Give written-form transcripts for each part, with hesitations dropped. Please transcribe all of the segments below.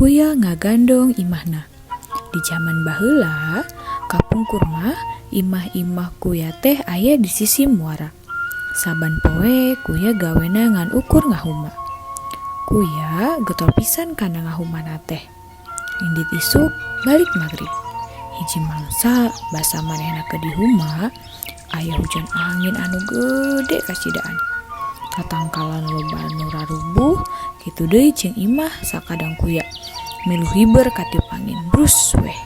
Kuya ngagandong imahna. Di jaman baheula, kapungkur mah imah-imah kuya teh aya di sisi muara. Saban poe kuya gawena ngan ukur ngahuma. Kuya getol pisan kana ngahumana teh. Indit isuk, balik magrib. Hiji mangsa basa manehna keur di huma, aya hujan angin anu gede kacidaan. Tatangkalan loba anu rarubuh, kitu deui jeung imah sakadang kuya. Milu hiber katiup angin, brus weh.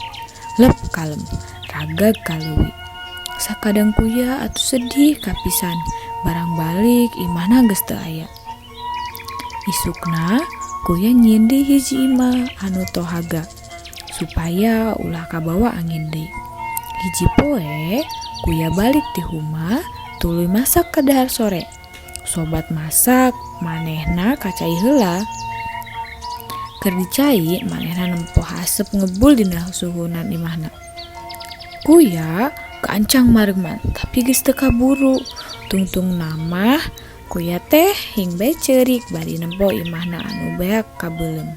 Lep kalem, ragag ka leuwi. Sakadang kuya atuh sedih kapisan, barang balik imahna geus teu aya. Isukna kuya nyieun deui hiji imah anu tohaga supaya ulah kabawa angin deui. Hiji poe kuya balik ti huma tuluy masak ka dahar sore. Sobat masak manehna ka cai heula. Keur di cai manehna nempo haseup ngebul dina suhunan imahna. Kuya kaancang mareuman tapi geus teu kaburu. Tungtungna mah kuya teh hingbe ceurik bari nempo imahna anu beak kabeuleum.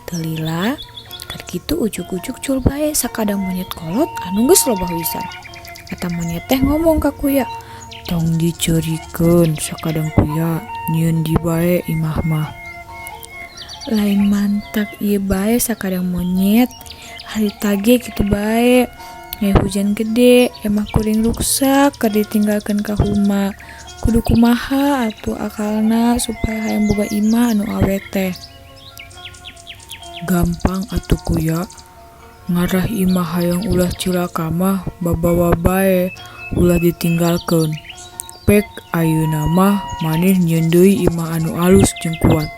Teu lila keur kitu ujug-ujug cul bae sakadang monyet kolot anu geus loba huisan. Eta monyet teh ngomong ka kuya, "Tong diceurikeun sakadang kuya, nyieun deui bae imah mah." Lain mantak ieu bae sakadang monyet, harita ge kitu bae. Aya hujan gede, imah kuring ruksak keur ditinggalkeun ka huma. Kudu kumaha atuh akalna supaya hayang boga imah anu awet teh. Gampang atuh kuya, ngarah imah hayang ulah cilaka mah babawa bae ulah ditinggalkeun. Pek ayeuna mah maneh nyieun deui imah anu alus jeung kuat.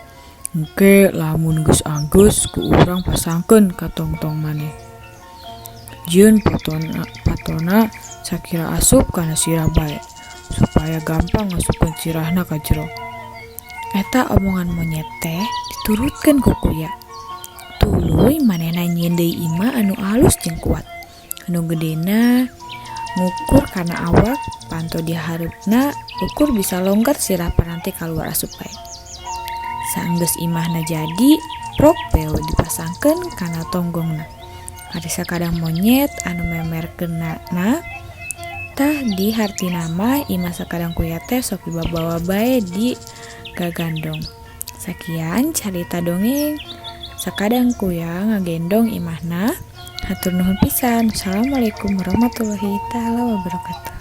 Engke lamun geus anggeus ku urang pasangkeun ka tongtong maneh. Jieun patona sakira asup kana sirah bae supaya gampang ngasupkeun sirahna ka jero. Eta omongan monyet teh diturutkeun ku kuya. Tuluy manehna nyieun deui imah anu alus jeung kuat. Anu gedena ngukur kana awak panto di hareupna ukur bisa longgar sirah paranti kaluar asup bae. Saenggeus imahna jadi, prok beo dipasangkeun kana tonggongna. Ari sakadang monyet anu memerkeunana tah di hartina mah imah sakadang kuya teh sok dibabawa bae di gagandong. Sakian carita dongeng sakadang kuya ngagendong imahna. Hatur nuhun pisan. Assalamualaikum warahmatullahi taala wabarakatuh.